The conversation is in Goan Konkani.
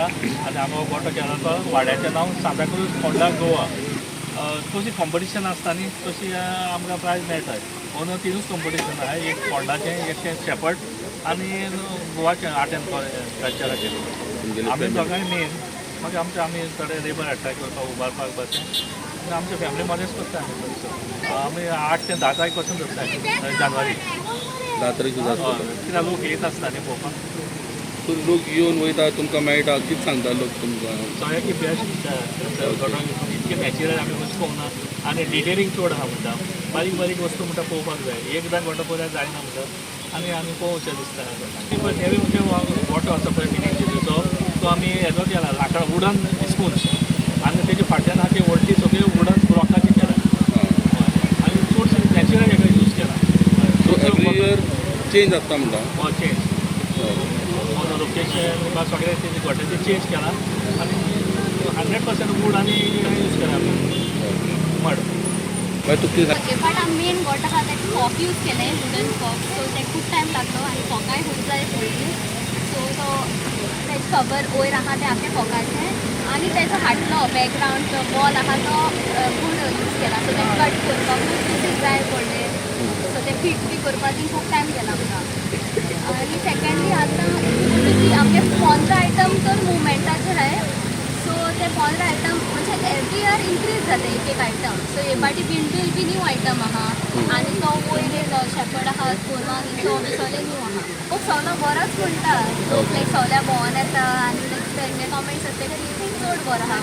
आनी आमी हो गोटो केला तो वाड्याचें नांव सांताक्रूज फोंडा गोवा. तशी कॉम्पिटिशन आसता न्ही, तशी आमकां प्रायज मेळटा. अंदू तिनूच कॉम्पिटिशन आहा, एक फोंडाचें, एक तें शेपर्ड आनी गोवाचें आर्ट एंड कल्चराचें. तुमगेले आमी family. दोगांय मेन. मागीर आमचे आमी थोडे लेबर हाडटा करपाक, उबारपाक बस. आनी आमच्या फॅमिली मदेच करता आमी चडसो. आमी 8 ते 10 तारीख पासून धरता, जानेवारी. 10 तारीख सुद्दां आसता. हय, कित्याक लोक येत आसता न्ही पळोवपाक. सो लोक येवन वयता, तुमकां मेळटा, कितें सांगता लोक तुमकां? सगळ्याकी बेस्ट म्हणटा, इतकें नॅचरल आमी वस्तू पळोवना आनी डिटेलिंग चड आहा म्हणटा. बारीक बारीक वस्तू म्हणटा पळोवपाक जाय. एकदां गोटो पळयल्यार जायना म्हणटा आनी आमी पळोवचें दिसता. पळय, हेवी म्हणजे गोटो आसा पळय मिनी जेजूचो, तो आमी हेजो केला, लांकडां, वुडन स्पून. आनी तेजे फाटल्यान आहा ते व्हडली सगळी वुडन ब्लॉकाची केला. आनी चडशे नॅचरल हेका यूज केला. सो एवरी इयर चेंज आसता म्हणटा? हय, चेंज. लोकेशन बा सगळें तेजे गोट्याचें चेंज केला आनी 100% वूड आनी यूज केला आमी मड. मागीर तुका कितें? ओके, बट आमी मेन गोट आहा तेका कॉक यूज केलें, वुडन कॉक. सो ते खूब टायम लागलो आनी कॉकाय खूब जाय पडली. सो तो तेजी खबर वयर आहा तें आख्खें कॉकाचें आनी तेजो हाडलो बॅकग्रावंड वॉल आहा तो वूड यूज केला. सो तें कट करपाक खूब पिसीस जाय पडले. सो ते फिट बी करपाक बीन खूब टायम गेला आमकां. आनी सेकंडली आतां ती आमगे 15 आयटम तर मुवमेंटाचे आहाय. सो ते 15 आयटम म्हणजे एवरी इयर इन्क्रीज जाता एक एक आयटम. सो हे फावटी विंडमिल बी न्यू आयटम आहा आनी तो वयर शेपर्ड आहा गोरवां, तो बी सगळें न्यू आहा. लोक सगलो बरोच म्हणटा. लोक लायक सगल्या भोंवोन येता आनी लायक तेंगे कमेंट्स आसता की चड बरो आहा.